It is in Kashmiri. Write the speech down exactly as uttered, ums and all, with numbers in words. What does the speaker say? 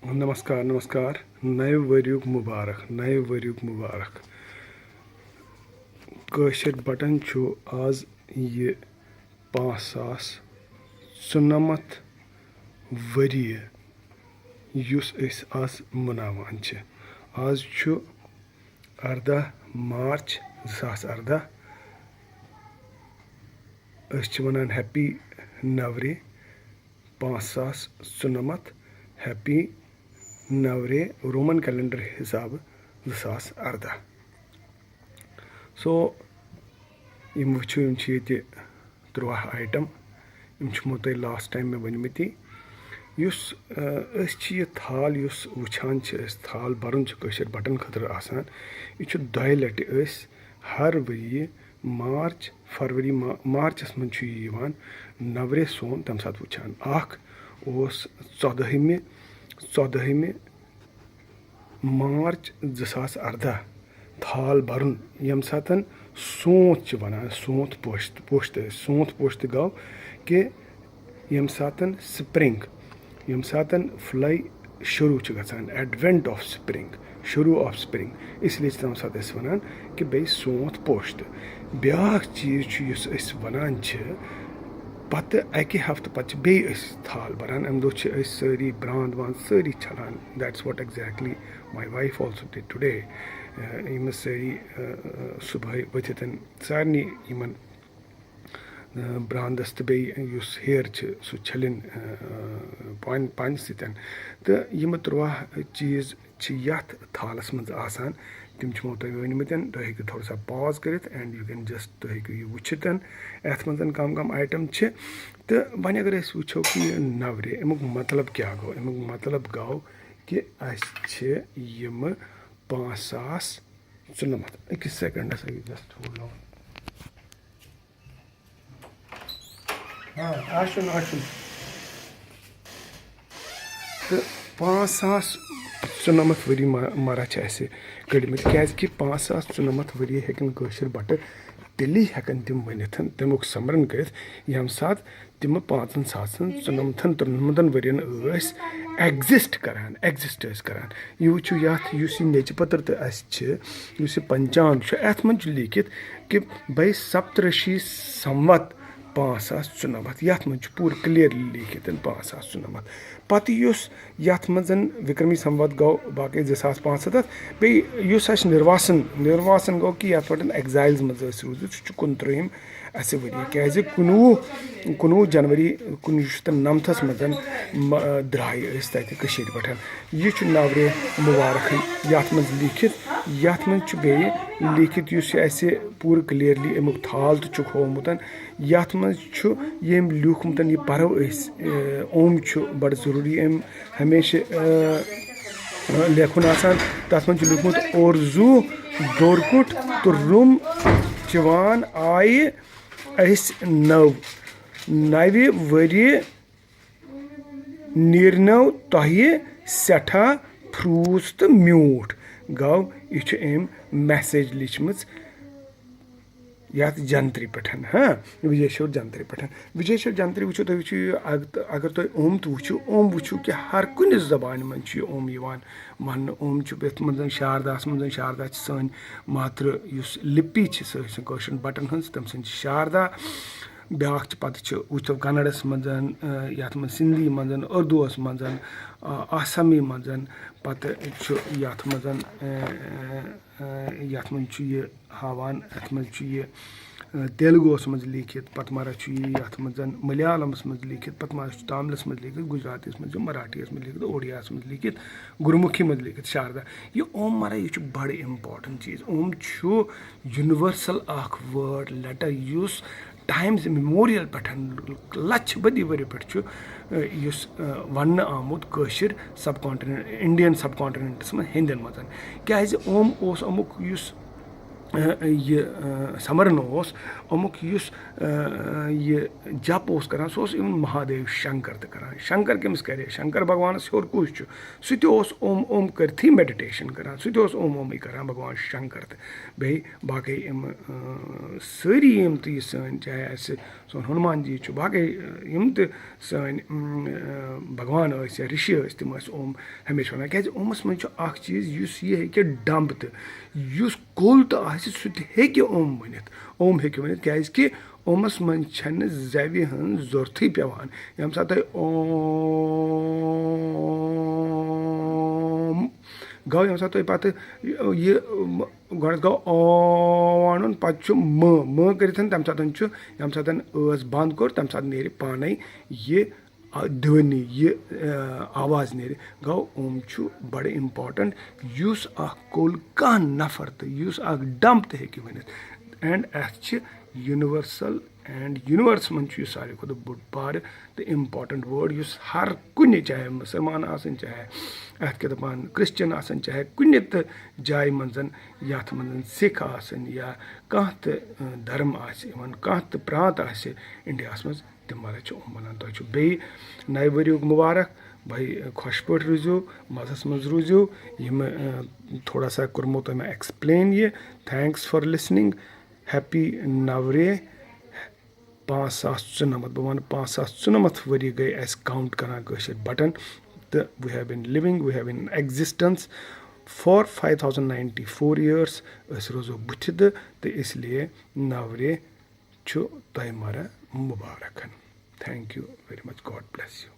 نمسکار، نمسکار۔ نَوِ ؤریُک مُبارک، نَوِ ؤریُک مُبارک۔ کٲشِر بٹن چھُ آز یہِ پانٛژھ ساس ژُنَمَتھ ؤریہِ، یُس أسۍ آز مَناوان چھِ۔ آز چھُ اَرداہ مارچ زٕ ساس اَرداہ۔ أسۍ چھِ وَنان happy نَورے پانٛژھ ساس ژُنَمَتھ، happy نَورے رومن کیلنڈر حسابہٕ زٕ ساس اَرداہ۔ So، یِم وٕچھِو، یِم چھِ ییٚتہِ تُرٛواہ آیٹم۔ یِم چھِمو تۄہہِ last time مےٚ ؤنۍمٕتی۔ یُس، آ، أسۍ چھِ یہِ تھال، یُس وٕچھان چھِ أسۍ، تھال بَرُن چھُ کٲشِر بَٹَن خٲطرٕ آسان۔ یہِ چھُ دۄیہِ لَٹہِ أسۍ ہر ؤریہِ مارچ، فروری، ما-، مارچَس منٛز چھُ یہِ یِوان نَورے سون تَمہِ ساتہٕ وٕچھان۔ اَکھ اوس ژۄدہمہِ، ژۄدہمہِ مارچ زٕ ساس اَرداہ، تھال بَرُن، ییٚمہِ ساتَن سونٛتھ چھِ وَنان، سونٛتھ پوشہِ، پوشہِ تہٕ، سونٛتھ پوشہِ تہٕ گوٚو کہِ ییٚمہِ ساتَن spring، ییٚمہِ ساتَن فٕلَے شروٗع چھِ گژھان، advent of spring، شروٗع of spring، اس لیے چھِ تَمہِ ساتہٕ أسۍ وَنان کہِ بیٚیہِ سونٛتھ پوشہِ تہٕ۔ بیٛاکھ چیٖز چھُ یُس أسۍ وَنان چھِ، پَتہٕ اَکہِ ہفتہٕ پَتہٕ چھِ بیٚیہِ أسۍ تھال بَران۔ اَمہِ دۄہ چھِ أسۍ سٲری برٛانٛد وانٛد سٲری چھَلان۔ That's what exactly my wife also did today۔ یِم أسۍ سٲری، آ، آ، صُبحٲے ؤتھِتھ سارنٕے یِمَن، آ، برٛانٛدَس تہٕ بیٚیہِ یُس hair چھِ، سُہ چھٔلِن، آ، آ، پانہِ، پانہِ سۭتۍ۔ تہٕ یِم تُرٛواہ چیٖز چھِ یَتھ تھالَس منٛز آسان، تِم چھِمو تۄہہِ ؤنۍمٕتۍ۔ تُہۍ ہیٚکِو تھوڑا سا pause کٔرِتھ and you can just، تُہۍ ہیٚکِو یہِ وٕچھِتھ، اَتھ منٛز کَم کَم آیٹَم چھِ۔ تہٕ وۄنۍ اگر أسۍ وٕچھو کہِ یہِ نَورے، اَمیُک مطلب کیٛاہ گوٚو؟ اَمیُک مطلب گوٚو کہِ اَسہِ چھِ یِمہٕ پانٛژھ ساس ژُنَمَتھ۔ أکِس سیکنڈَس، أکِس just hold on۔ ہاں، آسُن، آسُن۔ تہٕ پانٛژھ ساس ژُنَمَتھ ؤری ما-، مَرا چھِ اَسہِ کٔڑمٕتۍ، کیٛازِکہِ پانٛژھ ساس ژُنَمَتھ ؤری ہیٚکَن کٲشِر بَٹہٕ تیٚلی ہیٚکَن تِم ؤنِتھ، تَمیُک سَمرَن کٔرِتھ، ییٚمہِ ساتہٕ تِمہٕ پانٛژَن ساسَن ژُنَمتھَن تُرٛنَمتھَن ؤرِیَن ٲسۍ exist کَران، exist ٲسۍ کَران۔ یہِ وٕچھِو یَتھ، یُس یہِ نیٚچہِ پٔتٕر تہٕ اَسہِ چھِ، یُس یہِ پنچانگ چھُ، اَتھ منٛز چھُ لیٖکھِتھ کہِ بھائی سپترشی سموت پانٛژھ ساس ژُنَمَتھ، یَتھ منٛز چھُ پوٗرٕ clearly لیٖکھِتھ پانٛژھ ساس ژُنَمَتھ۔ پَتہٕ یُس یَتھ منٛز وِکرمی سموت گوٚو باقٕے زٕ ساس پانٛژھ سَتَتھ، بیٚیہِ یُس اَسہِ نِرواسَن، نِرواسَن گوٚو کہِ یَتھ پٮ۪ٹھ exileس منٛز ٲسۍ روٗزِتھ، سُہ چھُ کُنترٛہِم اَسہِ ؤری، کیٛازِ کُنوُہ، کُنوُہ جنوری کُنوُہ شیٚتھ تہٕ نَمتھَس منٛز، م-، آ، درٛاے أسۍ تَتہِ کٔشیٖرِ پٮ۪ٹھ۔ یہِ چھُ نَورے مُبارکٕے یَتھ منٛز لیٖکھِتھ، یَتھ منٛز چھُ بیٚیہِ لیٖکھِتھ، یُس یہِ اَسہِ پوٗرٕ clearly اَمیُک تھال تہِ چھُکھ ہوومُت، یَتھ منٛز چھُ ییٚمۍ لیوٗکھمُت، یہِ پَرو أسۍ، اے، اوٚم چھُ بَڑٕ ضروٗری، أمۍ ہمیشہِ، آ، آ، لیکھُن آسان۔ تَتھ منٛز چھُ لیوٗکھمُت، اورزوٗ دورکُٹ تہٕ روٚم چِوان آیہِ أسۍ نٔو، نَوِ ؤریہِ نیرنو تۄہہِ سٮ۪ٹھاہ پھروٗژ تہٕ میوٗٹھ۔ گوٚو، یہِ چھُ أمۍ message لیٖچھمٕژ یَتھ جنتری پٮ۪ٹھ، ہاں، وِجے شور جنتری پٮ۪ٹھ۔ وِجے شور جنتری وٕچھِو تُہۍ، وٕچھِو یہِ، اگ-، اگر تُہۍ اوٚم تہِ وٕچھِو، اوٚم وٕچھِو کہِ ہر کُنہِ زبانہِ منٛز چھُ یہِ اوٚم یِوان وَننہٕ۔ اوٚم چھُ یَتھ منٛز شاردا، منٛز شاردا چھِ سٲنۍ ماترٕ یُس لِپی چھِ، سۄ ٲسِن کٲشرٮ۪ن بَٹَن ہٕنٛز، تٔمۍ سٕنٛز چھِ شاردا۔ بیٛاکھ چھِ پَتہٕ چھِ وٕچھتو کَنَڑَس منٛز، آ، یَتھ منٛز سِندھی منٛز، اُردوَس منٛز، آ، آسامی منٛز، پَتہٕ چھُ یَتھ منٛز، آ، آ، یَتھ منٛز چھُ یہِ ہاوان، اَتھ منٛز چھُ یہِ، آ، تیلگوَس منٛز لیٖکھِتھ، پَتہٕ مَرا چھُ یہِ یَتھ منٛز ملیالمَس منٛز لیٖکھِتھ، پَتہٕ مَرا چھُ تاملَس منٛز لیٖکھِتھ، گُجراتیَس منٛز چھُ، مراٹھیَس منٛز لیٖکھِتھ، اوڈیاہَس منٛز لیٖکھِتھ، گُرمُکھی منٛز لیٖکھِتھ، شاردا۔ یہِ اوٚم مَرا، یہِ چھُ بَڑٕ important چیٖز۔ اوٚم چھُ universal اَکھ word letter یُس times immemorial پٮ۪ٹھ، لَچھِ بٔدی ؤری پٮ۪ٹھ چھُ، آ، یُس، آ، وَننہٕ آمُت کٲشِر subcontinent، Indian subcontinentس منٛز، ہیٚنٛدٮ۪ن منٛز۔ کیٛازِ اوٚم اوس اَمیُک یُس یہِ سمرن اوس، اَمیُک یُس یہِ جپ اوس کران، سُہ اوس even مہادیو شنکر تہِ کران۔ شنکر کٔمِس کرِ؟ شنکر بھگوانس ہیوٚر کُس چھُ؟ سُہ تہِ اوس اوم اوم کٔرتھٕے meditation کران، سُہ تہِ اوس اوم اومٕے کران بھگوان شنکر تہِ۔ بیٚیہِ باقٕے یِم سٲری یِم تہِ یہِ سٲنۍ، چاہے اَسہِ سون ہنومان جی چھُ، باقٕے یِم تہِ سٲنۍ بھگوان ٲسۍ یا رِشی ٲسۍ، تِم ٲسۍ اوم ہمیشہِ وَنان۔ کیٛازِ اومَس منٛز چھُ اَکھ چیٖز یُس یہِ ہیٚکہِ ڈَمب تہِ، یُس کُل تہِ آسہِ سُہ تہِ ہیٚکہِ اوم ؤنِتھ۔ اوم ہیٚکہِ ؤنِتھ، کیٛازِکہِ اومَس منٛز چھَنہٕ زٮ۪وِ ہٕنٛز ضوٚرتھٕے پٮ۪وان۔ ییٚمہِ ساتہٕ تۄہہِ اوم گوٚو، ییٚمہِ ساتہٕ تۄہہِ پَتہٕ یہِ گۄڈٕنٮ۪تھ گوٚو او وَنُن، پَتہٕ چھُ مٲ، مٲ کٔرِتھ تَمہِ ساتہٕ چھُ، ییٚمہِ ساتہٕ ٲس بنٛد کوٚر، تَمہِ ساتہٕ نیرِ پانَے یہِ آ، دِوٲنی، یہِ آواز نیرِ۔ گوٚو اوم چھُ بڑٕ important۔ یُس اکھ کُل، کانٛہہ نفر تہٕ یُس اکھ ڈمب تہِ ہیٚکہِ ؤنِتھ۔ And اَتھ چھِ universal and universe منٛز چھُ یہِ ساروی کھۄتہٕ بوٚڑ بارٕ تہٕ important word، یُس ہر کُنہِ، چاہے مُسلمان آسن، چاہے اَتھ کیٛاہ دَپان، Christian آسن، چاہے کُنہِ تہِ جایہِ منٛز، یَتھ منٛز سِکھ آسن یا کانٛہہ تہِ دھرم آسہِ یِوان، کانٛہہ تہِ پرٛانٛت آسہِ انڈیاہَس منٛز، تِم وَلہٕ چھِ یِم وَنان۔ تۄہہِ چھُ بیٚیہِ نَیہِ ؤریُک مُبارک۔ بھائی، خۄش پٲٹھۍ روٗزِو، مَزَس منٛز روٗزِو۔ یِم تھوڑا سا کوٚرمو تۄہہِ مےٚ explain یہِ۔ Thanks for listening. Happy نَورے۔ پانٛژھ ساس ژُنَمَتھ، بہٕ وَنہٕ پانٛژھ ساس ژُنَمَتھ ؤری گٔے اَسہِ count کَران کٲشِر بَٹَن۔ تہٕ we have been living, we have been in existence for five thousand ninety four years. أسۍ روزو بُتھِ تہٕ، تہٕ اس لیے نَورے چھُ تۄہہِ مَرٕ مُبارَکَن۔ Thank you very much. God bless you.